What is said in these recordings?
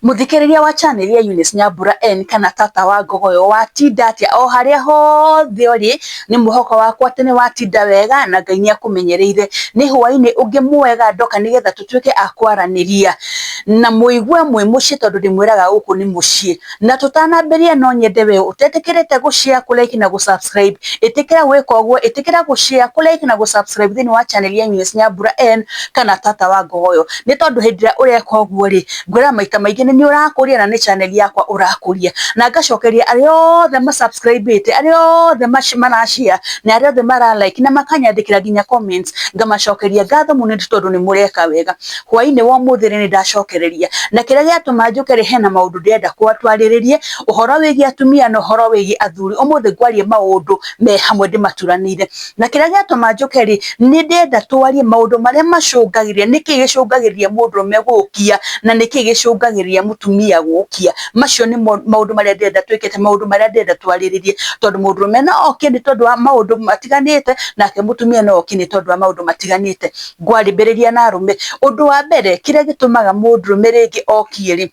Mũthikĩrĩria wa channel ya Eunice Nyambura N kana tata wa Ngogoyo, watinda atĩa o harĩa hothe ũrĩ? Nĩ mwĩhoko wakwa atĩ nĩ watinda wega na Ngai nĩ akũmenyereire. Nĩ hwainĩ ũngĩ mwega ndoka nĩgetha tũtuĩke a kwaranĩria na mũigue mwĩ mũciĩ, tondũ ndĩmwĩraga gũkũ nĩ mũciĩ. Na tũtanambĩrĩria, no nyende we ũtetĩkĩrĩte gũ share, kũ like na gũ subscribe, ĩtĩkĩra gwĩka ũguo, ĩtĩkĩra gũ share, kũ like na gũ subscribe thĩinĩ wa channel ya Eunice Nyambura N kana tata wa Ngogoyo, nĩ tondũ hĩndĩ ĩrĩa ũreka ũguo rĩ, ngwĩra maita maingĩ nĩ niĩ ũrakũria na nĩ channel yakwa ũrakũria. Na ngacokeria arĩa othe masubscribĩte, arĩa othe marashare na arĩa othe mara like na makanyandĩkĩra nginya comments, ngamacokeria ngatho mũno nĩ tondũ nĩ mũreka wega. Hwainĩ wa ũmũthĩ rĩ, nĩ ndacokereria na kĩrĩa gĩatũma njũke rĩ, hena maũndũ ndĩrenda twarĩrĩrie ũhoro wĩgiĩ atumia na ũhoro wĩgiĩ athuri. Ũmũthĩ ngwaria maũndũ me hamwe ndĩmaturanĩire, na kĩrĩa gĩatũma njũke rĩ, nĩ ndĩrenda twarie maũndũ marĩa macũngagĩrĩria, nĩkĩ gĩcũngagĩrĩria mũndũrũme gũkia na nĩkĩ gĩcũngagĩrĩria mũtumia gũkia. Macio nĩmo maũndũ marĩa ndĩrenda twĩkĩte, maũndũ marĩa ndĩrenda twarĩrĩrie, tondũ mũndũrũme no okie nĩ tondũ wa maũndũ matiganĩte, nake mũtumia no okie nĩ tondũ wa maũndũ matiganĩte. Ngwarĩmbĩrĩria na arũme. Ũndũ wa mbere, kĩrĩa gĩtũmaga mũndũrũme rĩngĩ okie rĩ,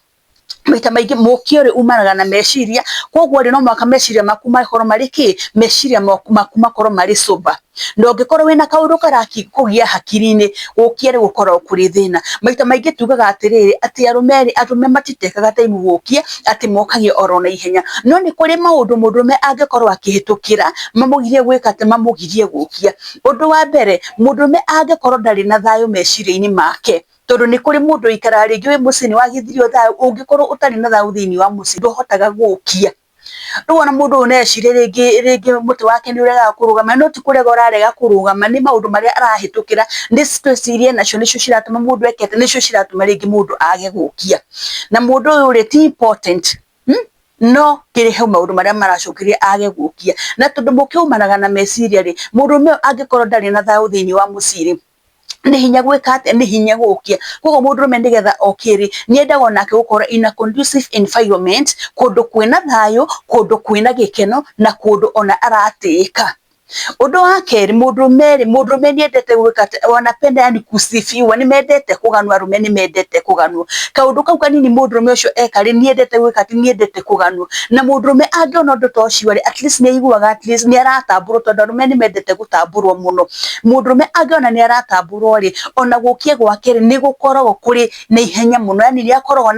maita maingĩ mũkio rĩ umanaga na meciria. Koguo rĩ, no mũhaka meciria maku makorwo marĩ kĩ, meciria maku makorwo marĩ sober, na ũngĩkorwo wĩna kaũndũ karakũgia hakiri-inĩ, gũkia rĩ gũkoragwo kũrĩ thĩna. Maita maingĩ tugaga atĩrĩrĩ, atĩ arũme rĩ, arũme matitekaga time gũkia, atĩ mokagia oro na ihenya, no nĩ kũrĩ maũndũ mũndũrũme angĩkorwo akĩhĩtũkĩra mamũgirie gwĩka atĩ, mamũgirie gũkia. Ũndũ wa mbere, mũndũrũme angĩkorwo ndarĩ na thayũ meciria-inĩ make, tondũ nĩ kũrĩ mũndũ ũikaraga rĩngĩ wĩ mũciĩ nĩ wagithirio thayũ, ũngĩkorwo ũtarĩ na thayũ thĩinĩ wa mũciĩ, ndũhotaga gũkia. Rĩu ona mũndũ ũyũ no ecirie rĩngĩ mũtĩ wake nĩ ũregaga kũrũgama, no ti kũrega ũrarega kũrũgama, nĩ maũndũ marĩa arahĩtũkĩra, nĩ stress iria enacio nĩcio ciratũma mũndũ eke atĩ, nĩcio ciratũma rĩngĩ mũndũ age gũkia. Na mũndũ ũyũ rĩ, ti important, No kĩrĩ he maũndũ marĩa maracũngĩrĩria age gũkia. Na tondũ mũkĩ umanaga na meciria rĩ, mũndũrũme ũyũ angĩkorwo ndarĩ na thayũ thĩinĩ wa mũciĩ rĩ, nĩ hinya gwĩka atĩa? Nĩ hinya gũkia. Koguo mũndũrũme nĩgetha okie rĩ, nĩ endaga onake gũkorwo in a conducive environment, kũndũ kwĩna thayũ, kũndũ kwĩna gĩkeno na kũndũ ona aratĩĩka. Ũndũ wa kerĩ, mũndũrũme rĩ, mũndũrũme nĩ endete gwĩka atĩ, wanapenda yani kusifiwa, nĩ mendete kũganwo, arũme nĩ mendete kũganwo. Kaũndũ kau kanini mũndũrũme ũcio eka rĩ, nĩ endete gwĩka atĩ, nĩ endete kũganwo. Na mũndũrũme angĩona ũndũ ta ũcio rĩ, at least nĩ aiguaga at least nĩ aratambũrwo, tondũ arũme nĩ mendete gũtambũrwo mũno. Mũndũrũme angĩona nĩ aratambũrwo rĩ, ona gũkia gwake rĩ, nĩ gũkoragwo kũrĩ na ihenya mũno, yani nĩ akoragwo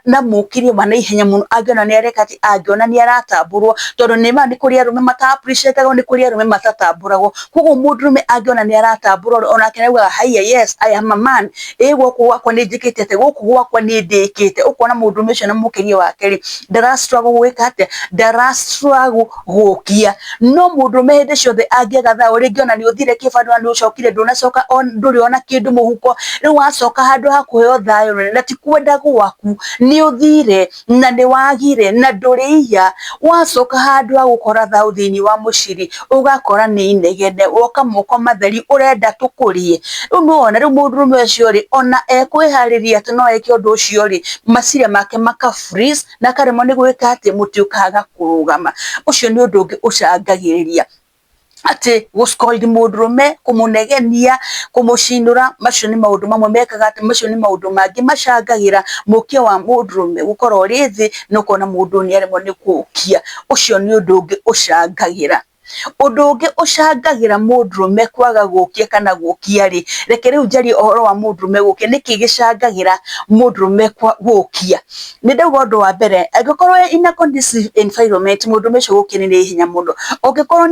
na mũkĩrie wa na ihenya mũno angĩona nĩ areka atĩ, angĩona nĩ aratambũrwo, tondũ nĩ ma nĩ kũrĩ arũme mata appreciate-agwo, nĩ kũrĩ arũme matatambũragwo. Koguo mũndũrũme angĩona nĩ aratambũrwo rĩ, onake nĩ augaga, "Haiya, yes, I am a man, ĩ gũkũ gwakwa nĩ njĩkĩte atĩ, gũkũ gwakwa nĩ ndĩkĩte." Ũkona mũndũrũme ũcio na mũkĩrie wake rĩ, ndara struggle gwĩka atĩa? Ndara struggle gũkia. No mũndũrũme hĩndĩ ciothe angĩaga thayũ, rĩngĩ ona nĩ ũthire kĩbandũ na nĩ ũcokire, ndũnacoka, ndũrĩ ona kĩndũ mũhuko, rĩu wacoka handũ ha kũheo thayũ, na ti kwenda gwaku, nĩ ũthire na nĩ wagire na ndũrĩ iya, wacoka handũ ha gũkora thayũ thĩinĩ wa mũciĩ rĩ, ũgakora nĩ inegene, woka moko matheri, ũrenda tũkũrĩe. Rĩu nĩwona rĩu mũndũrũme ũcio rĩ, ona ekwĩharĩria atĩ no eke ũndũ ũcio rĩ, meciria make maka freeze na akaremwo nĩ gwĩka atĩ, mũtĩ ũkaga kũrũgama. Ũcio nĩ ũndũ ũngĩ ũcangagĩrĩria atĩ gũ scold mũndũrũme, kũmũnegenia, kũmũcinũra. Macio nĩ maũndũ mamwe mekaga atĩ, macio nĩ maũndũ mangĩ macangagĩra mũkio wa mũndũrũme gũkorwo ũrĩ thĩ na ũkona mũndũ nĩ aremwo nĩ gũkia. Ũcio nĩ ũndũ ũngĩ ũcangagĩra. Ũndũ ũngĩ ũcangagĩra mũndũrũme kwaga gũkia kana gũkia rĩ, reke rĩu njarie ũhoro wa mũndũrũme gũkia. Nĩkĩ gĩcangagĩra mũndũrũme gũkia? Nĩ ndauga ũndũ wa mbere, angĩkorwo in a conducive environment, mũndũrũme ũcio gũkia nĩ ihenya mũno. Ũngĩkorwo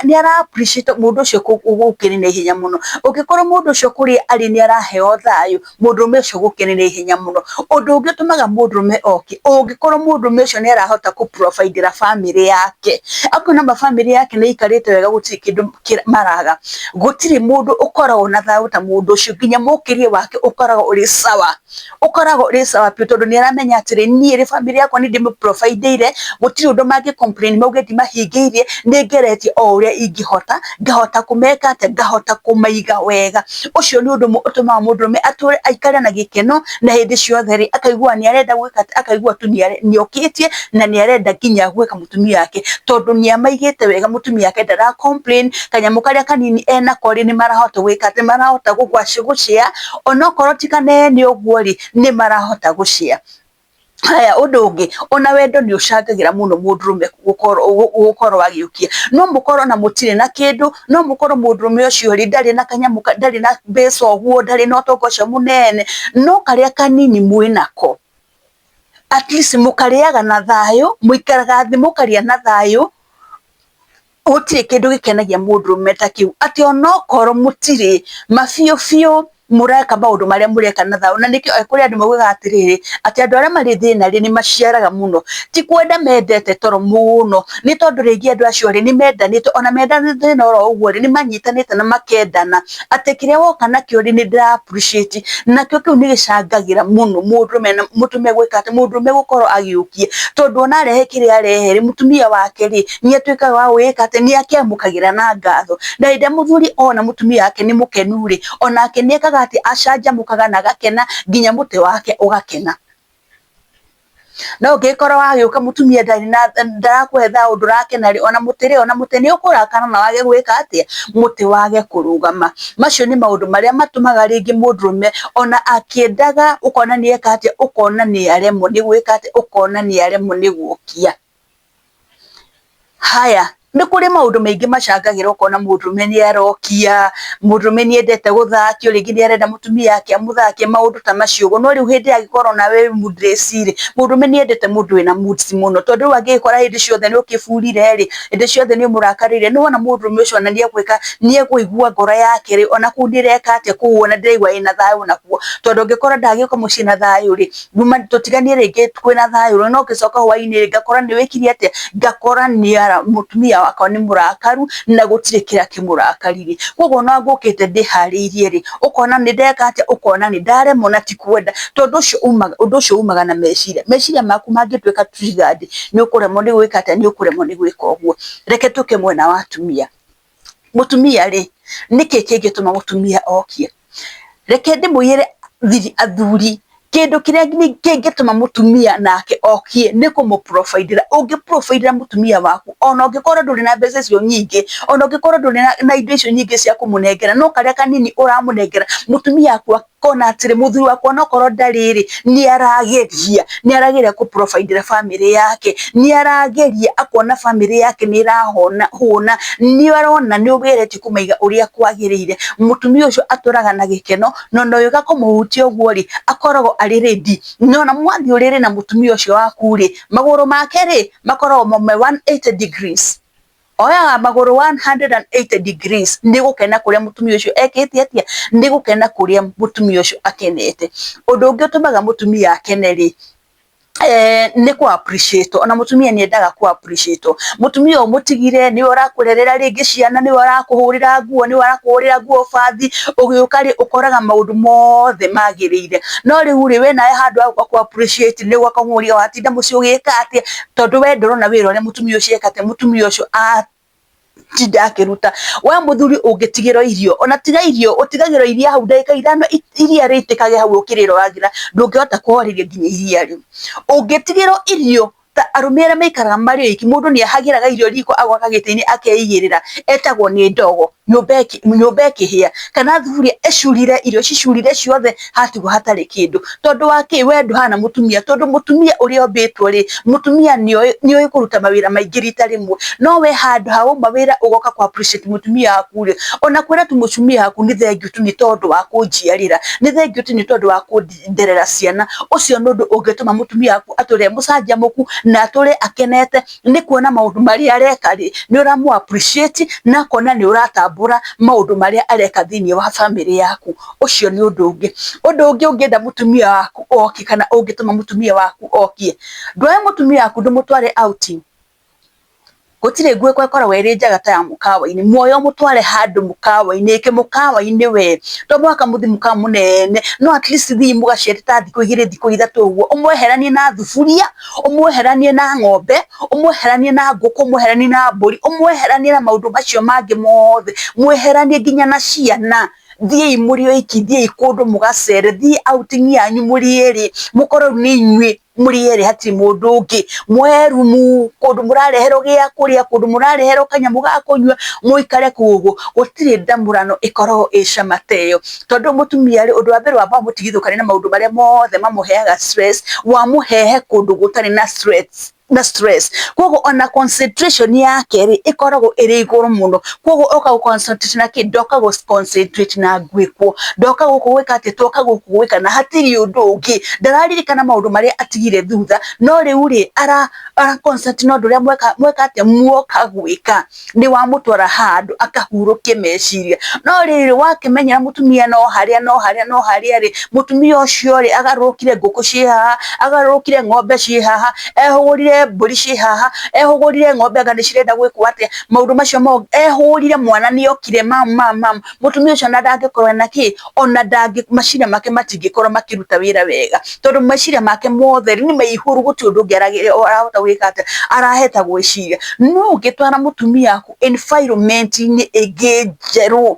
nĩ ara appreciate mũndũ ũcio, gũkia nĩ ihenya mũno. Ũngĩkorwo mũndũ ũcio kũrĩa arĩ nĩ araheo thayũ, mũndũrũme ũcio gũkia nĩ ihenya mũno. Ũndũ ũngĩ ũtũmaga mũndũrũme oke, ũngĩkorwo mũndũrũme ũcio nĩ arahota kũ provide famĩlĩ yake, akona ma famĩlĩ yake nĩ ĩikarĩte wega, gũtirĩ kĩndũ maraga, gũtirĩ mũndũ ũkoragwo na thayũ ta mũndũ ũcio, nginya mũkĩrie wake ũkoragwo ũrĩ sawa, ũkoragwo ũrĩ sawa biũ, tondũ nĩ aramenya atĩrĩ, niĩ rĩ, famĩlĩ yakwa nĩ ndĩmĩ provide-ire, gũtirĩ ũndũ mangĩ complain mauge ndimahingĩirie, nĩ ngeretie o ũrĩa ingĩhota, ngahota kũmeka atĩa, ngahota kũmaiga wega. Ũcio nĩ ũndũ ũmwe ũtũmaga mũndũrũme atũre aikare na gĩkeno, na hĩndĩ ciothe rĩ, akaigua nĩ arenda gwĩka atĩ, akaigua tu nĩ okĩtie na nĩ arenda nginya gwĩka mũtumia wake, tondũ nĩ amaigĩte wega, mũtumia wake ndara complain, kanyamũ karĩa kanini enako rĩ, nĩ marahota gwĩka atĩ, marahota gũshare, onokorwo ti kanene ũguo rĩ, nĩ marahota gũshare. Haya, ũndũ ũngĩ, ona wendo nĩ ũcangagĩra mũno mũndũrũme gũkorwo agĩũkia. No mũkorwo na mũtirĩ na kĩndũ, no mũkorwo mũndũrũme ũcio rĩ, ndarĩ na kanyamũ, ndarĩ na mbeca ũguo, ndarĩ na ũtonga ũcio mũnene, no karĩa kanini mwĩnako, at least mũkarĩaga na thayũ, mũikaraga thĩ mũkarĩa na thayũ, gũtirĩ kĩndũ gĩkenagia mũndũrũme ta kĩu, atĩ onokorwo mũtirĩ ma biũ biũ mũreka maũndũ marĩa mũreka na thayũ. Na nĩkĩo kũrĩ andũ maugaga atĩrĩrĩ, atĩ andũ arĩa marĩ thĩna rĩ, nĩ maciaraga mũno. Ti kwenda mendete toro mũno, nĩ tondũ rĩngĩ andũ acio rĩ, nĩ mendanĩte, ona mendanĩte thĩna oro ũguo rĩ, nĩ manyitanĩte na makendana, atĩ kĩrĩa woka nakĩo rĩ, nĩ ndĩra appreciate, nakĩo kĩu nĩ gĩcangagĩra mũno mũndũrũme na mũtumia gwĩka atĩ, mũndũrũme gũkorwo agĩũkia, tondũ ona arehe kĩrĩa arehe rĩ, mũtumia wake rĩ, nĩ atuĩkaga wa gwĩka atĩ, nĩ akĩamũkagĩra na ngatho. Na hĩndĩ ĩrĩa mũthuri ona mũtumia wake nĩ mũkenu rĩ, onake nĩ ekaga atĩ, acanjamũkaga na agakena nginya mũtĩ wake ũgakena. No ũngĩkorwo wagĩũka mũtumia ndarĩ na ndarakũhe thayũ ndũrakena rĩ, ona mũtĩ rĩ, ona mũtĩ nĩ ũkũrakara na wage gwĩka atĩa, mũtĩ wage kũrũgama. Macio nĩ maũndũ marĩa matũmaga rĩngĩ mũndũrũme ona akĩendaga ũkona nĩ eka atĩa, ũkona nĩ aremwo nĩ gwĩka atĩa, ũkona nĩ aremwo nĩ gũkia. Haya, nĩ kũrĩ maũndũ maingĩ macangagĩra ũkona mũndũrũme nĩ arokia, mũndũrũme nĩ endete gũthakio, rĩngĩ nĩ arenda mũtumia wake amũthakie, maũndũ ta macio ũguo. No rĩu hĩndĩ ĩrĩa angĩkorwo nawe wĩ moodless rĩ, mũndũrũme nĩ endete mũndũ wĩna moods mũno, tondũ rĩu angĩgĩkora hĩndĩ ciothe nĩ ũkĩburire rĩ, hĩndĩ ciothe nĩ ũmũrakarĩire, nĩ wona mũndũrũme ũcio ona nĩ egwĩka, nĩ ekũigua ngoro yake rĩ, ona kũu nĩ ĩreka atĩa, kũu ona ndĩraigua ĩna thayũ nakuo, tondũ angĩkorwo ndagĩũka mũciĩ na thayũ rĩ, nyuma tũtiganie rĩngĩ kwĩna thayũ no ngĩcoka hwainĩ ngakora nĩ wĩkire atĩa, ngakora nĩ mũtumia wakwa nĩ mũrakaru na gũtirĩ kĩrĩa kĩmũrakaririe. Koguo ona ngũkĩte ndĩharĩirie rĩ, ũkona nĩ ndeka atĩa, ũkona nĩ ndaremwo na ti kwenda, tondũ ũcio umaga, ũndũ ũcio umaga na meciria. Meciria maku mangĩtuĩka triggered nĩ ũkũremwo nĩ gwĩka atĩa, nĩ ũkũremwo nĩ gwĩka ũguo. Reke tũke mwena wa atumia. Mũtumia rĩ, nĩkĩ kĩngĩtũma mũtumia okie? Reke ndĩmwĩre athuri, kĩndũ kĩrĩa kĩngĩtũma mũtumia nake okie nĩ kũmũ provide ĩra. Ũngĩ provide ĩra mũtumia waku, ona ũngĩkorwo ndũrĩ na mbeca icio nyingĩ, ona ũngĩkorwo ndũrĩ na indo icio nyingĩ cia kũmũnengera, no karĩa kanini ũramũnengera, mũtumia waku akona atĩrĩ, mũthuri wakwa onokorwo ndarĩ rĩ, nĩ arageria, nĩ arageria kũ provide ĩra bamĩrĩ yake, nĩ arageria akona bamĩrĩ yake nĩ ĩrahũna, nĩ arona nĩ ũgeretie kũmaiga ũrĩa kwagĩrĩire. Mũtumia ũcio atũraga na gĩkeno, na ona ũgĩũka kũmũhutia ũguo rĩ, akoragwo arĩ ready. Na ona mwathiĩ ũrĩrĩ na mũtumia ũcio waku rĩ, magũrũ make rĩ, makoragwo me 180 degrees. Oyaga magũrũ 180 degrees nĩ gũkena kũrĩa mũtumia ũcio ekĩte atĩa, nĩ gũkena kũrĩa mũtumia ũcio akenete. Ũndũ ũngĩ ũtũmaga mũtumia akene rĩ, nĩ kũ appreciate. Ona mũtumia nĩ endaga kũ appreciate. Mũtumia ũmũtigire nĩwe ũrakũrerera rĩngĩ ciana, nĩwe ũrakũhũrĩra nguo, nĩwe ũrakũhũrĩra nguo bathi, ũgĩũka rĩ, ũkoraga maũndũ mothe magĩrĩire. No rĩu rĩ, we nawe handũ ha gũka kũ appreciate nĩ ũgoka ũkamũria watinda mũciĩ ũgĩka atĩa, tondũ we ndũrona wĩra ũrĩa mũtumia ũcio eka atĩa, mũtumia ũcio atinda akĩruta. We mũthuri ũngĩtigĩrwo irio, ona tiga irio, ũtigagĩrwo iria hau ndagĩka ithano iria rĩitĩkage hau ũkĩrĩroragĩra, ndũngĩhota kũhoreria nginya iria rĩu. Ũngĩtigĩrwo irio ta arũme arĩa maikaraga marĩ oiki, mũndũ nĩ ahagĩraga irio riko agoka gĩtĩ-inĩ akeigĩrĩra, etagwo nĩ ndogo, nyũmba ĩkĩhĩa, kana thuburia ĩcurire, irio cicurire ciothe hatigwo hatarĩ kĩndũ. Tondũ wa kĩ? We ndũhana mũtumia, tondũ mũtumia ũrĩa ũmbĩtwo rĩ, mũtumia nĩoĩ kũruta mawĩra maingĩ rita rĩmwe, no we handũ ha wauma wĩra ũgoka kũ appreciate mũtumia waku rĩ, ona kwĩra tu mũtumia waku nĩ thengiũ tu nĩ tondũ wa kũnjiarĩra, nĩ thengiũ tu nĩ tondũ wa kũnderera ciana, ũcio nĩ ũndũ ũngĩtũma mũtumia waku atũre e mũcanjamũku na atũre akenete nĩ kuona maũndũ marĩa areka rĩ, nĩ ũramũ appreciate na akona nĩ ũratambũra maũndũ marĩa areka thĩinĩ wa bamĩrĩ yaku. Ũcio nĩ ũndũ ũngĩ. Ũndũ ũngĩ ũngĩenda mũtumia waku oke kana ũngĩtũma mũtumia waku okie, ndwoe mũtumia waku ndũmũtware outing. Gũtirĩ nguo ĩkoragwo ĩrĩ njega ta ya mũkawa-inĩ, muoye ũmũtware handũ mũkawa-inĩ, kĩmũkawa-inĩ we, to mũhaka mũthiĩ mũkawa mũnene, no at least thiĩ mũgacere ta thikũ igĩrĩ thikũ ithatũ ũguo, ũmweheranie na thuburia, ũmweheranie na ng'ombe, ũmweheranie na ngũkũ, ũmweheranie na mbũri, ũmweheranie na maũndũ macio mangĩ mothe, mweheranie nginya na ciana. Thiĩi mũrĩ oiki, thiĩi kũndũ mũgacere, thiĩ outing yanyu mũrĩ erĩ, mũkorwo rĩu nĩ inyuĩ. Mũrĩ erĩ hatirĩ mũndũ ũngĩ, mwoe rumu kũndũ mũrareherwo gĩa kũrĩa, kũndũ mũrareherwo kanyamũ ga kũnyua, mũikare kũu ũguo. Gũtirĩ ndamũrano ĩkoragwo ĩ cama ta ĩyo. Tondũ mũtumia rĩ, ũndũ wa mbere wambaga mũtigithũkane na maũndũ marĩa mothe mamũheaga stress, wamũhehe kũndũ gũtarĩ na stress. Na stress. Koguo ona concentration yake rĩ, ĩkoragwo ĩrĩ igũrũ mũno. Koguo oka gũ concentrate na kĩ? Ndoka gũ concentrate na ngwĩkwo, ndoka gũkũ gwĩka atĩ, twoka gũkũ gwĩka na hatirĩ ũndũ ũngĩ. Ndararirikana maũndũ marĩa atigire thutha, no rĩu rĩ, ara concentrate na ũndũ ũrĩa mweka atĩa, muoka gwĩka. Nĩ wamũtwara handũ akahurũkie meciria. No rĩrĩ, wakĩmenyera mũtumia no harĩa no harĩa no harĩa rĩ, mũtumia ũcio rĩ, agarũrũkire ngũkũ ciĩ haha, agarũrũkire ng'ombe ciĩ haha, ehũgũrire mbũri ciĩ haha, ehũgũrire ng'ombe anga nĩ cirenda gwĩkwo atĩa, maũndũ macio mothe, ehũgũrire mwana nĩ okire mam mam mam, mũtumia ũcio ona ndangĩkorwo ena kĩ, ona ndangĩ, meciria make matingĩkorwo makĩruta wĩra wega, tondũ meciria make mothe nĩ maihũru, gũtirĩ ũndũ ũngĩ arahota gwĩka atĩa, arahota gwĩciria. No ũngĩtwara mũtumia waku environment-inĩ ĩngĩ njerũ,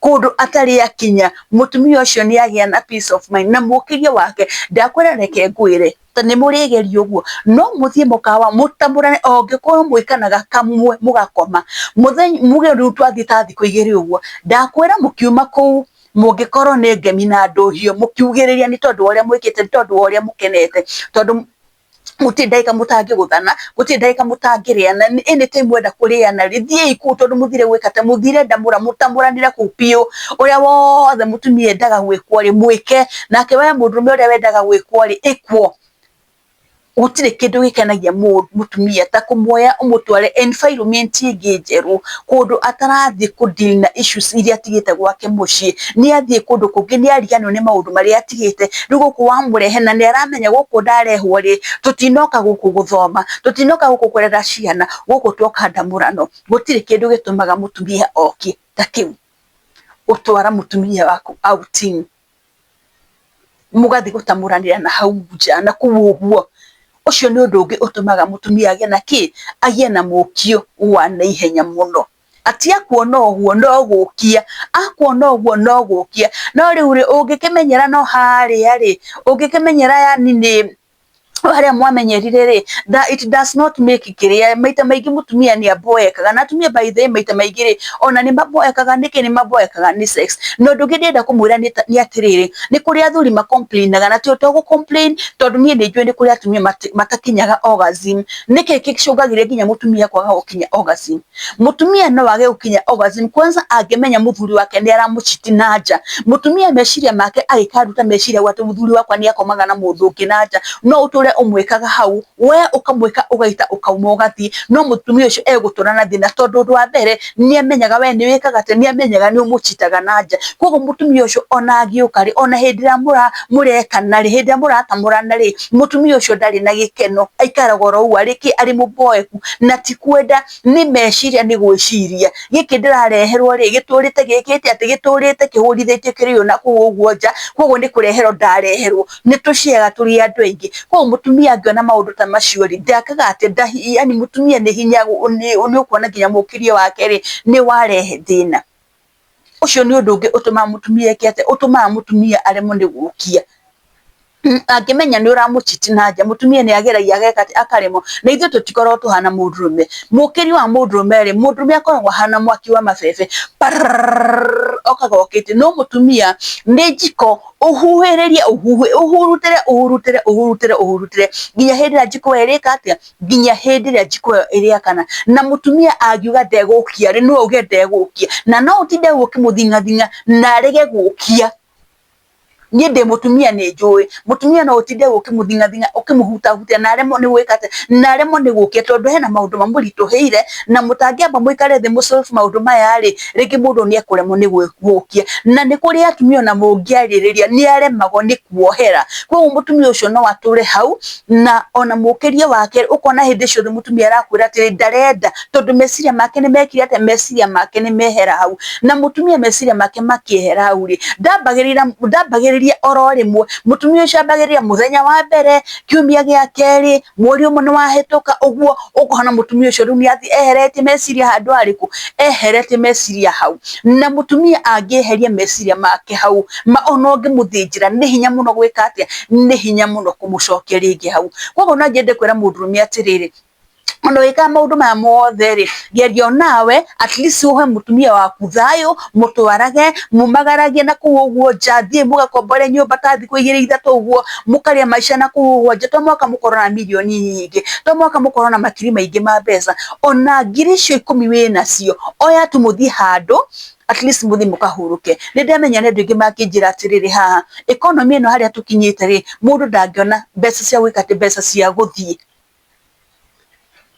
kũndũ atarĩ akinya, mũtumia ũcio nĩ agĩa na peace of mind na mũkĩrie wake. Ndakwĩra reke ngwĩre, ta nĩ mũrĩgeria ũguo, no mũthiĩ mũkawa mũtamũrane, ongĩkorwo mwĩkanaga kamwe mũgakoma, mũthenya muge rĩu twathiĩ ta thikũ igĩrĩ ũguo, ndakwĩra mũkiuma kũu mũngĩkorwo nĩ ngemi na ndũhiũ, mũkiugĩrĩria nĩ tondũ wa ũrĩa mwĩkĩte, nĩ tondũ wa ũrĩa mũkenete, tondũ gũtirĩ ndagĩka mũtangĩgũthana, gũtirĩ ndagĩka mũtangĩrĩana, anytime mwenda kũrĩana rĩ, thiĩi kũu tondũ mũthire gwĩka atĩa, mũthire ndamũra, mũtamũranĩre kũu biũ, ũrĩa wothe mũtumia endaga gwĩkwo rĩ, mwĩke, nake we mũndũrũme ũrĩa wendaga gwĩkwo rĩ, ĩkwo. Gũtirĩ kĩndũ gĩkenagia mũtumia ta kũmuoya ũmũtware environment ĩngĩ njerũ, kũndũ atarathiĩ kũ deal na issues iria atigĩte gwake mũciĩ, nĩ athiĩ kũndũ kũngĩ, nĩ ariganĩrwo nĩ maũndũ marĩa atigĩte, rĩu gũkũ wamũrehe na nĩ aramenya gũkũ ndarehwo rĩ, tũtinoka gũkũ gũthoma, tũtinoka gũkũ kũrera ciana, gũkũ twoka ndamũrano. Gũtirĩ kĩndũ gĩtũmaga mũtumia okie ta kĩu, gũtwara mũtumia waku outing, mũgathiĩ gũtamũranĩra na hau nja na kũu ũguo. Ũcio nĩ ũndũ ũngĩ ũtũmaga mũtumia agĩe na kĩ? Agĩe na mũkio wa naihenya mũno. Ati akuona ũguo no gũkia, akuona ũguo no gũkia. No rĩu rĩ, ũngĩkĩmenyera no harĩa rĩ, ũngĩkĩmenyera yani nĩ harĩa mwamenyerire rĩ, it does not make kĩrĩa, maita maingĩ mũtumia nĩ amboekaga, na atumia by the way maita maingĩ rĩ, ona nĩ maboekaga nĩkĩ? Nĩ maboekaga nĩ sex. Na ũndũ ũngĩ ndĩrenda kũmwĩra nĩ atĩrĩrĩ, nĩ kũrĩ athuri ma complain aga, na to gũ complain tondũ niĩ nĩ njũĩ nĩ kũrĩ atumia matakinyaga orgasm. Nĩkĩ gĩcũngagĩrĩria nginya mũtumia kwaga gũkinya orgasm? Mũtumia no age gũkinya orgasm kwanza angĩmenya mũthuri wake nĩ aramũchiti na nja. Mũtumia meciria make agĩkaruta meciria atĩ mũthuri wakwa nĩ akomaga na mũndũ ũngĩ na nja, no ũtũre ũmwĩkaga hau, we ũkamwĩka ũgaita ũkauma ũgathiĩ, no mũtumia ũcio egũtũra na thĩna, tondũ ũndũ wa mbere nĩ amenyaga we nĩ wĩkaga atĩa, nĩ amenyaga nĩ ũmũchitaga na nja. Koguo mũtumia ũcio ona angĩũka rĩ, ona hĩndĩ ĩrĩa mũrekana rĩ, hĩndĩ ĩrĩa mũratamũrana rĩ, mũtumia ũcio ndarĩ na gĩkeno, aikaraga oro ũguo arĩ kĩ, arĩ mũboeku, na ti kwenda, nĩ meciria, nĩ gwĩciria gĩkĩ ndĩrareherwo rĩ, gĩtũrĩte gĩkĩte atĩ, gĩtũrĩte kĩhũrithĩtio kĩrĩ na kũu ũguo nja, koguo nĩ kũreherwo ndareherwo, nĩ tũciaga tũrĩ andũ aingĩ. Koguo mũtumia angĩona maũndũ ta macio rĩ, ndekaga atĩ, yani mũtumia nĩ hinya, nĩ ũkuona nginya mũkĩrie wake rĩ, nĩ warehe thĩna. Ũcio nĩ ũndũ ũngĩ ũtũmaga mũtumia eke atĩa, ũtũmaga mũtumia aremwo nĩ gũkia. Angĩmenya nĩ ũramũchiti na nja, mũtumia nĩ ageragia ageka atĩ, akaremwo. Na ithuĩ tũtikoragwo tũhana mũndũrũme. Mũkĩri wa mũndũrũme rĩ, mũndũrũme akoragwo ahana mwaki wa mabebe, okaga okĩte. No mũtumia nĩ njiko, ũhuhĩrĩrie, ũhurutĩre, ũhurutĩre, ũhurutĩre, ũhurutĩre nginya hĩndĩ ĩrĩa njiko ĩyo ĩrĩka atĩa, nginya hĩndĩ ĩrĩa njiko ĩyo ĩrĩakana. Na mũtumia angiuga ndegũkia rĩ, no auge ndegũkia, na no ũtinde ũkĩmũthing'athing'a na arege gũkia. Niĩ ndĩ mũtumia nĩ njũĩ, mũtumia no ũtinde ũkĩmũthing'athing'a ũkĩmũhutahutia na aremwo nĩ gwĩka atĩa, na aremwo nĩ gũkia, tondũ hena maũndũ mamũritũhĩire, na mũtangĩamba mũikare thĩ mũ solve maũndũ maya rĩ, rĩngĩ mũndũ nĩ ekũremwo nĩ gũkia. Na nĩ kũrĩ atumia ona mũngĩarĩrĩria nĩ aremagwo nĩ kuohera. Koguo mũtumia ũcio no atũre hau, na ona mũkĩrie wake ũkona hĩndĩ ciothe mũtumia arakwĩra atĩrĩ ndarenda, tondũ meciria make nĩ mekire atĩa, meciria make nĩ mehera hau. Na mũtumia meciria make makĩehera hau rĩ, ndambagĩrĩria ambagĩrĩria oro rĩmwe. Mũtumia ũcio ambagĩrĩria mũthenya wa mbere, kiumia gĩa kerĩ, mweri ũmwe nĩ wahĩtũka ũguo, ũkona mũtumia ũcio rĩu nĩ athiĩ eheretie meciria handũ harĩkũ, eheretie meciria hau. Na mũtumia angĩeheria meciria make hau, ma ona ũngĩmũthĩnjĩra nĩ hinya mũno gwĩka atĩa, nĩ hinya mũno kũmũcokia rĩngĩ hau. Koguo no nyende kwĩra mũndũrũme atĩrĩrĩ, ona wĩkaga maũndũ maya mothe rĩ, geria onawe at least ũhe mũtumia waku thayũ, mũtwarage, mumagaragie na kũu ũguo nja, thiĩ mũgakombore nyũmba ta thikũ igĩrĩ ithatũ ũguo, mũkarĩa maica na kũu ũguo nja, to mũhaka mũkorwo na mirioni nyingĩ, to mũhaka mũkorwo na makiri maingĩ ma mbeca, ona ngiri icio ikũmi wĩnacio, oya tu mũthiĩ handũ at least mũthiĩ mũkahurũke. Nĩ ndamenya nĩ andũ aingĩ mangĩnjĩra atĩrĩrĩ, haha economy ĩno harĩa tũkinyĩte rĩ, mũndũ ndangĩona mbeca cia gwĩka atĩ, mbeca cia gũthiĩ.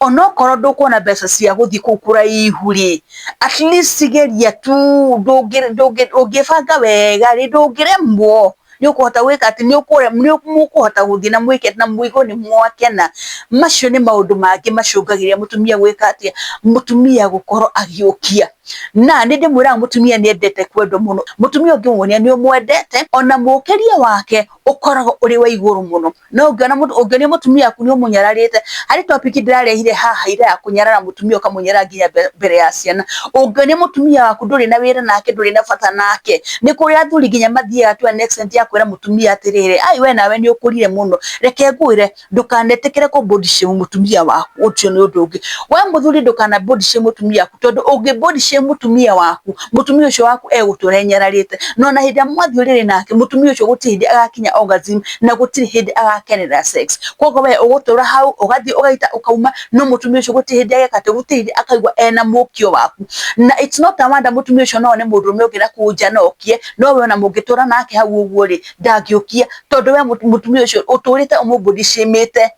Onokorwo ndũkuona mbeca cia gũthiĩ kũu kũraihu rĩ, at least geria tu, ũngĩbanga wega rĩ, ndũngĩremwo nĩ ũkũhota gwĩka atĩ, nĩ mũkũhota gũthiĩ na mwĩke na mũigue nĩ mwakena. Macio nĩ maũndũ mangĩ macũngagĩrĩria mũtumia gwĩka atĩa, mũtumia gũkorwo agĩũkia. Na nĩ ndĩmwĩraga mũtumia nĩ endete kwendwo mũno. Mũtumia ũngĩmuonia nĩ ũmwendete, ona mũkĩrie wake ũkoragwo ũrĩ wa igũrũ mũno. No ũngĩonia mũtumia waku nĩ ũmũnyararĩte, harĩ topic ndĩrarehire haha ira ya kũnyarara mũtumia ũkamũnyarara nginya mbere ya ciana. Ũngĩonia mũtumia waku ndũrĩ na wĩra nake, ndũrĩ na bata nake, nĩ kũrĩ athuri nginya mathiaga to an extent ya kwĩra mũtumia atĩrĩrĩ, ai we nawe nĩ ũkũrire mũno, reke ngwĩre ndũkanetĩkĩre kũ body shame mũtumia waku, ũcio nĩ ũndũ ũngĩ. We mũthuri ndũkana body shame mũtumia waku, tondũ ũngĩ body shame mũtumia waku, mũtumia ũcio waku egũtũra enyararĩte. Na ona hĩndĩ ĩrĩa mwathiĩ ũrĩrĩ nake, mũtumia ũcio gũtirĩ hĩndĩ agakinya orgasm na gũtirĩ hĩndĩ agakenera sex. Koguo we ũgũtũra hau, ũgathiĩ ũgaita ũkauma, no mũtumia ũcio gũtirĩ hĩndĩ ageka atĩ, gũtirĩ hĩndĩ akaigua ena mũkio waku. Na it's not a wonder mũtumia ũcio no one mũndũrũme ũngĩ na kũu nja no okie, no we ona mũngĩtũra nake hau ũguo rĩ, ndangĩũkia, tondũ we mũtumia ũcio ũtũrĩte ũmũ body shame-ĩte.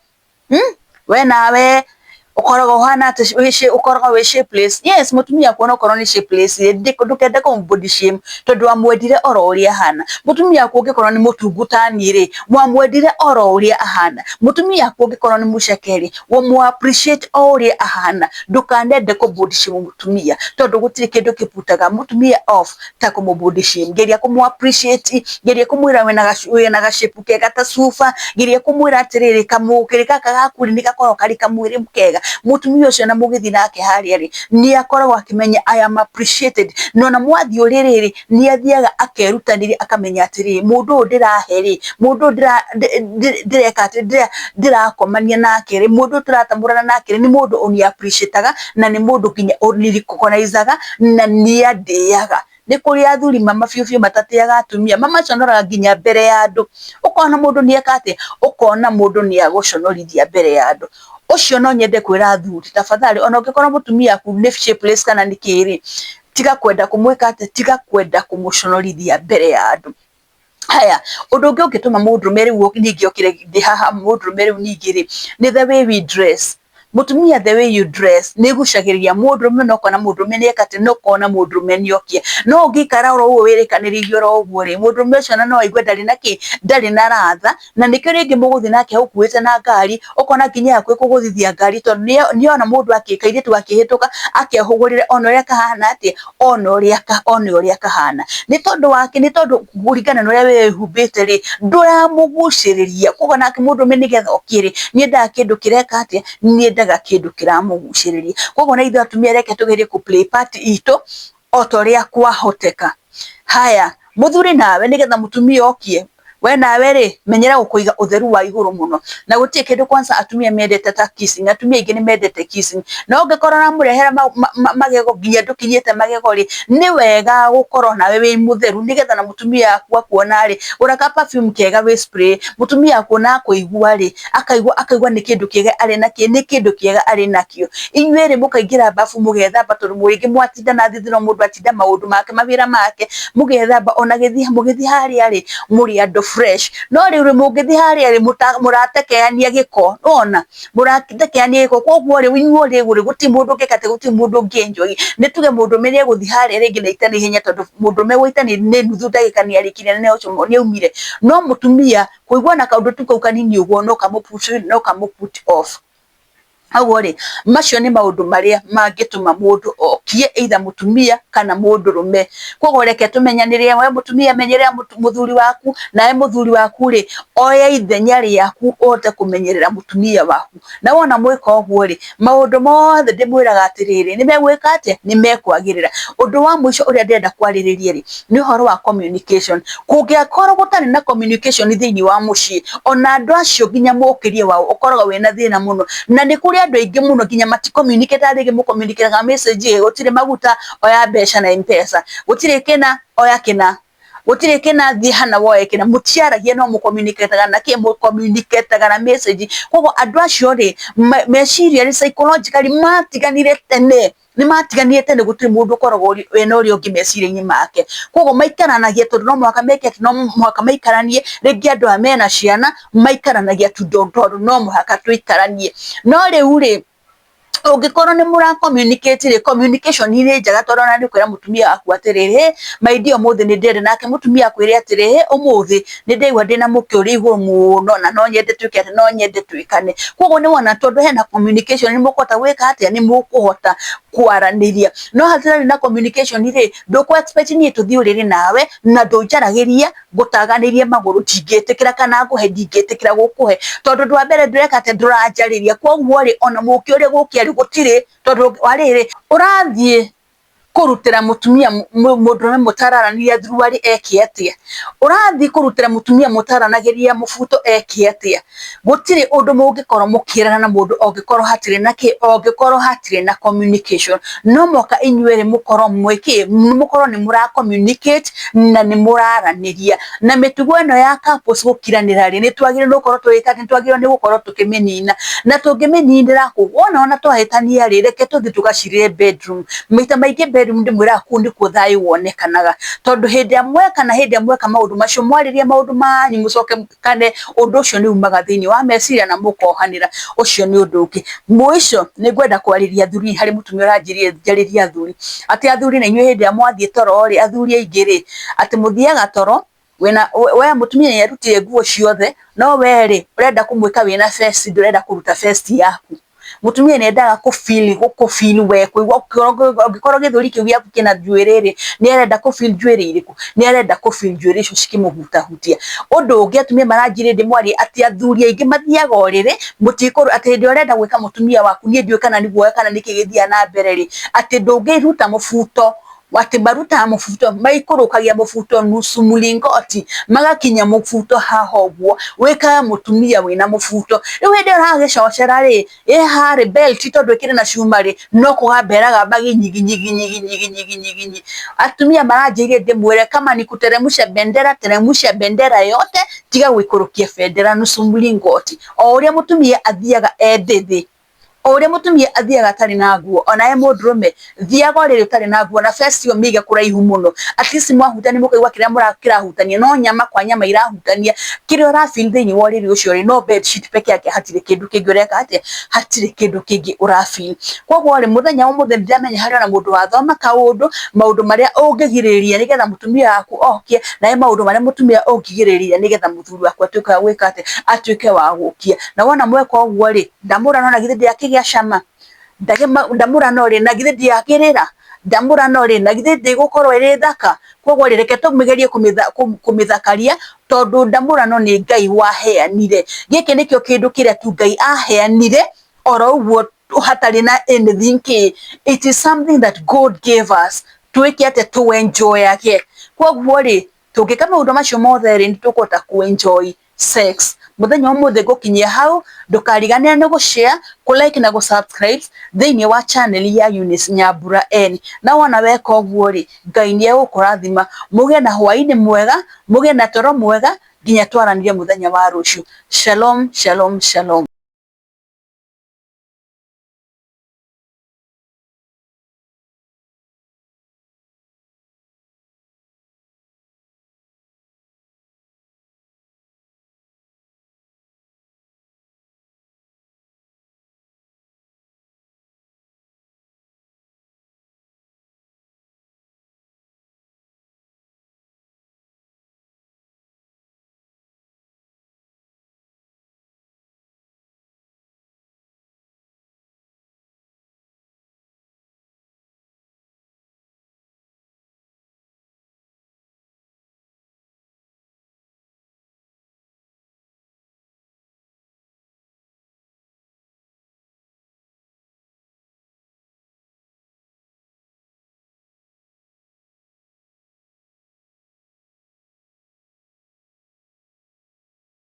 We nawe ũkoragwo ũhana atĩ, ũkoragwo wĩ shapeless. Yes, mũtumia akuona okorwo nĩ shapeless, ndũkende kũmũ body shame tondũ wamwendire oro ũrĩa ahana. Mũtumia waku ũngĩkorwo nĩ mũtungu ta niĩ rĩ, wamwendire oro ũrĩa ahana. Mũtumia waku ũngĩkorwo nĩ mũceke rĩ, ũmũ appreciate o ũrĩa ahana. Ndũkanende kũ body shame mũtumia, tondũ gũtirĩ kĩndũ kĩputaga mũtumia off ta kũmũ body shame. Geria kũmũ appreciate, geria kũmwĩra wĩna ga shape kega ta cuba, geria kũmwĩra atĩrĩrĩ, kamũkĩrĩ gaka gaku rĩ, nĩ gakoragwo karĩ kamwĩrĩ kega. Mũtumia ũcio na mũgĩthiĩ nake harĩa rĩ, nĩ akoragwo akĩmenya I am appreciated. Na ona mwathiĩ ũrĩrĩ rĩ, nĩ athiaga akerutanĩria akamenya atĩrĩrĩ, mũndũ ũyũ ndĩrahe rĩ, mũndũ ũyũ ndĩreka atĩ, ndĩrakomania nake rĩ, mũndũ ũyũ tũratamũrana nake rĩ, nĩ mũndũ ũni appreciate-aga na nĩ mũndũ nginya ũni recognize-aga na nĩ andĩaga. Nĩ kũrĩ athuri mama biũ biũ matatĩaga atumia, mamaconoraga nginya mbere ya andũ. Ũkona mũndũ nĩ eka atĩa, ũkona mũndũ nĩ agũconorithia mbere ya andũ. Ũcio no nyende kwĩra athuri, tafadhali ona ũngĩkorwo mũtumia waku nĩ shapeless kana nĩ kĩ rĩ, tiga kwenda kũmwĩka atĩa, tiga kwenda kũmũconorithia mbere ya andũ. Haya, ũndũ ũngĩ ũngĩtũma mũndũrũme rĩu ningĩ okĩre ndĩ haha mũndũrũme rĩu ningĩ rĩ, nĩ the way we dress. Mũtumia the way you dress nĩ ĩgucagĩrĩria mũndũrũme na ũkona mũndũrũme nĩ eka atĩ, na ũkona mũndũrũme nĩ okia. No ũngĩikara oro ũguo wĩrĩkanĩrĩirie oro ũguo rĩ, mũndũrũme ũcio ona no aigue ndarĩ na kĩ, ndarĩ na ratha, na nĩkĩo rĩngĩ mũgũthiĩ nake ũkuĩte na ngari, ũkona nginya hakuhĩ kũgũthithia ngari tondũ nĩ ona mũndũ kairĩtu gakĩhĩtũka akehũgũrĩre ona ũrĩa kahana atĩa, ona ũrĩa kahana. Nĩ tondũ wake, nĩ tondũ kũringana na ũrĩa we wĩhumbĩte rĩ, ndũramũgucĩrĩria. Koguo nake mũndũrũme nĩgetha okie rĩ, nĩ endaga kĩndũ kĩreka atĩa, nĩ endaga kĩndũ kĩramũgucĩrĩria. Koguo na ithuĩ atumia reke tũgerie kũ play part itũ o ta ũrĩa kwahoteka. Haya, mũthuri nawe nĩgetha mũtumia okie, we nawe rĩ, menyera gũkũiga ũtheru wa igũrũ mũno. Na gũtirĩ kĩndũ kwanza atumia mendete ta kissing. Atumia aingĩ nĩ mendete kissing. No ũngĩkorwo ũramũrehera magego nginya ndũkinyĩte magego rĩ, nĩ wega gũkorwo nawe wĩ mũtheru nĩgetha na mũtumia waku akuona rĩ, gũra ka perfume kega wĩ spray, mũtumia akuona akũigua rĩ, akaigua akaigua nĩ kĩndũ kĩega arĩ nakĩo, nĩ kĩndũ kĩega arĩ nakĩo. Inyuĩ rĩ, mũkaingĩra bafu mũgethamba tondũ rĩngĩ mwatinda na thithino mũndũ atinda maũndũ make mawĩra make, mũgethamba ona mũgĩthiĩ harĩa rĩ, mũrĩ andũ fresh. No rĩu rĩ, mũngĩthiĩ harĩa rĩ, mũratekeania gĩko, nĩwona? Mũratekeania gĩko, koguo rĩ, inyuĩ rĩ, gũtirĩ mũndũ ũngĩka atĩ, gũtirĩ mũndũ ũngĩ enjoy. Nĩ tuge mũndũrũme nĩ egũthiĩ harĩa rĩngĩ na aite na ihenya tondũ mũndũrũme gũita nĩ nuthu ndagĩka nĩ arĩkirie na nĩ aumire. No mũtumia kũigua na kaũndũ tu kau kanini ũguo no kamũ put off. Koguo rĩ, macio nĩ maũndũ marĩa mangĩtũma mũndũ okie either mũtumia kana mũndũrũme. Koguo reke tũmenyanĩre, we mũtumia menyerera mũthuri waku, nawe mũthuri waku rĩ, oya ithenya rĩaku ũhote kũmenyerera mũtumia waku. Na wona mwĩka ũguo rĩ, maũndũ mothe ndĩmwĩraga atĩrĩrĩ, nĩ megwĩka atĩa? Nĩ mekwagĩrĩra. Ũndũ wa mũico ũrĩa ndĩrenda kwarĩrĩria rĩ, nĩ ũhoro wa communication. Kũngĩkorwo gũtarĩ na communication thĩinĩ wa mũciĩ, ona andũ acio nginya mũkĩrie wao ũkoragwo wĩna thĩna mũno. Na nĩ kũrĩ andũ aingĩ mũno nginya mati communicate rĩngĩ mũ communicate message, gũtirĩ maguta, oya mbeca na M-Pesa, gũtirĩ kĩna, oya kĩna, gũtirĩ kĩna, thiĩ hana woe kĩna. Mũtiaragia no mũ communicate na kĩ? Mũ communicate na message. Koguo andũ acio rĩ, meciria rĩ, psychologically matiganire tene, nĩ matiganire tene, gũtirĩ mũndũ ũkoragwo wĩna ũrĩa ũngĩ meciria-inĩ make. Koguo maikaranagia tondũ no mũhaka meke atĩ, no mũhaka maikaranie. Rĩngĩ andũ aya mena ciana maikaranagia tu tondũ no mũhaka tũikaranie. No rĩu rĩ, ũngĩkorwo nĩ mũra communicate rĩ, communication nĩ njega, tondũ ona nĩ ũkwĩra mũtumia waku atĩrĩrĩ, my dear, ũmũthĩ nĩ ndĩrenda, nake mũtumia akwĩre atĩrĩ, ũmũthĩ nĩ ndaigua ndĩna mũkĩ ũrĩ igũrũ mũno na no nyende twĩke atĩ, no nyende twĩkane. Koguo nĩ wona tondũ hena communication, nĩ mũkũhota gwĩka atĩa? Nĩ mũkũhota kwaranĩria. No hatarĩ na communication rĩ, ndũkũ expect niĩ tũthiĩ ũrĩrĩ nawe na ndũnjaragĩria, ngũtaganĩrie magũrũ, ndingĩtĩkĩra, kana ngũhe, ndingĩtĩkĩra gũkũhe, tondũ ũndũ wa mbere ndũreka atĩ, ndũranjarĩria. Koguo rĩ, ona mũkĩ ũrĩa gũkĩa rĩ, gũtirĩ, tondũ warĩrĩ ũrathiĩ kũrutĩra mũtumia, mũndũrũme mũtararanĩria thuruarĩ eke atĩa? Ũrathiĩ kũrutĩra mũtumia mũtaranagĩria mũbuto eke atĩa? Gũtirĩ ũndũ mũngĩkorwo mũkĩrana na mũndũ ũngĩkorwo hatirĩ na kĩ, ũngĩkorwo hatirĩ na communication. No mũhaka inyuerĩ mũkorwo mwĩkĩ, mũkorwo nĩ mũra communicate na nĩ mũraranĩria. Na mĩtugo ĩno ya couples gũkiranĩra rĩ, nĩ twagĩrĩirwo nĩ gũkorwo tũgĩka, nĩ twagĩrĩirwo nĩ gũkorwo tũkĩmĩnina. Na tũngĩmĩninĩra kũ? Wona ona twahĩtania rĩ, reke tũthiĩ tũgacirĩre bedroom. Maita maingĩ bedroom ndĩmwĩraga kũu nĩkuo thayũ wonekanaga, tondũ hĩndĩ ĩrĩa mweka na hĩndĩ ĩrĩa mweka maũndũ macio, mwarĩria maũndũ manyu, mũcoke kane, ũndũ ũcio nĩ umaga thĩinĩ wa meciria na mũkohanĩra. Ũcio nĩ ũndũ ũngĩ. Mũico nĩ ngwenda kwarĩria athuri, harĩ mũtumia ũranjĩrire njarĩrie athuri, atĩ athuri na inyuĩ hĩndĩ ĩrĩa mwathiĩ toro rĩ, athuri aingĩ rĩ, atĩ mũthiaga toro wĩna we mũtumia nĩ arutire nguo ciothe, no we rĩ, ũrenda kũmwĩka wĩna vest, ndũrenda kũruta vest yaku. Mũtumia nĩ endaga kũ feel, gũkũ feel we, kũigua ũngĩkorwo gĩthũri kĩu gĩaku kĩna njuĩrĩ rĩ, nĩ arenda kũ feel njuĩrĩ irĩkũ? Nĩ arenda kũ feel njuĩrĩ icio cikĩmũhutahutia. Ũndũ ũngĩ atumia maranjĩrire ndĩmwarie, atĩ athuri aingĩ mathiaga ũrĩrĩ mũtikũrũ, atĩ hĩndĩ ĩrĩa ũrenda gwĩka mũtumia waku, niĩ ndiũĩ kana nĩ guoya kana nĩkĩ gĩthiaga na mbere rĩ, atĩ ndũngĩruta mũbuto, atĩ marutaga mũbuto, maikũrũkagia mũbuto nusu mlingoti, magakinya mũbuto haha ũguo, wĩkaga mũtumia wĩna mũbuto. Rĩu hĩndĩ ĩyo ũragĩcocera rĩ, ĩ harĩ belt, tondũ ĩkĩrĩ na cuma rĩ, no kũgamba ĩragamba ginyigi nyigi nyigi nyigi nyigi nyigi nyigi. Atumia maranjĩrire ndĩmwĩre, kama ni kuteremsha bendera, teremsha bendera yote, tiga gũikũrũkia bendera nusu mlingoti. O ũrĩa mũtumia athiaga endĩ thĩ, o ũrĩa mũtumia athiaga atarĩ na nguo, onawe mũndũrũme thiaga ũrĩrĩ ũtarĩ na nguo, na vest ĩyo mĩige kũraihu mũno. At least mwahutania mũkaigua kĩrĩa kĩrahutania no nyama kwa nyama irahutania. Kĩrĩa ũra feel thĩinĩ wa ũrĩrĩ ũcio rĩ, no bed sheet peke yake, hatirĩ kĩndũ kĩngĩ ũreka atĩa, hatirĩ kĩndũ kĩngĩ ũra feel. Koguo rĩ, mũthenya wa ũmũthĩ nĩndĩramenya harĩ ona mũndũ wathoma kaũndũ, maũndũ marĩa ũngĩgirĩrĩria nĩgetha mũtumia waku okie, na maũndũ marĩa mũtumia ũngĩgirĩrĩria nĩgetha mũthuri waku atuĩke wa gwĩka atĩa, atuĩke wa gũkia. Na wona mweka ũguo rĩ, ndamũra no na githĩ ndĩakĩgĩa cama, ndamũra no rĩ, na githĩ ndĩakĩrĩra, ndamũra no rĩ, na githĩ ndĩgũkorwo ĩrĩ thaka? Koguo rĩ, reke tũmĩgerie kũmĩthakaria, tondũ ndamũrano nĩ Ngai waheanire. Gĩkĩ nĩkĩo kĩndũ kĩrĩa tu Ngai aheanire oro ũguo hatarĩ na anything kĩ. It is something that God gave us twĩke atĩa? Tũ enjoyage. Koguo rĩ, tũngĩka maũndũ macio mothe rĩ, nĩ tũkũhota kũ enjoy sex. Mũthenya wa ũmũthĩ ngũkinyia hau. Ndũkariganĩre nĩ gũ-share, kũ-like na gũ-subscribe thĩinĩ wa channel ya Eunice Nyambura N. Na wona weka ũguo rĩ, Ngai nĩ egũkũrathima. Mũgĩe na hwaĩ-inĩ mwega, mũgĩe na toro mwega, nginya twaranĩrie mũthenya wa rũciũ. Shalom, shalom, shalom.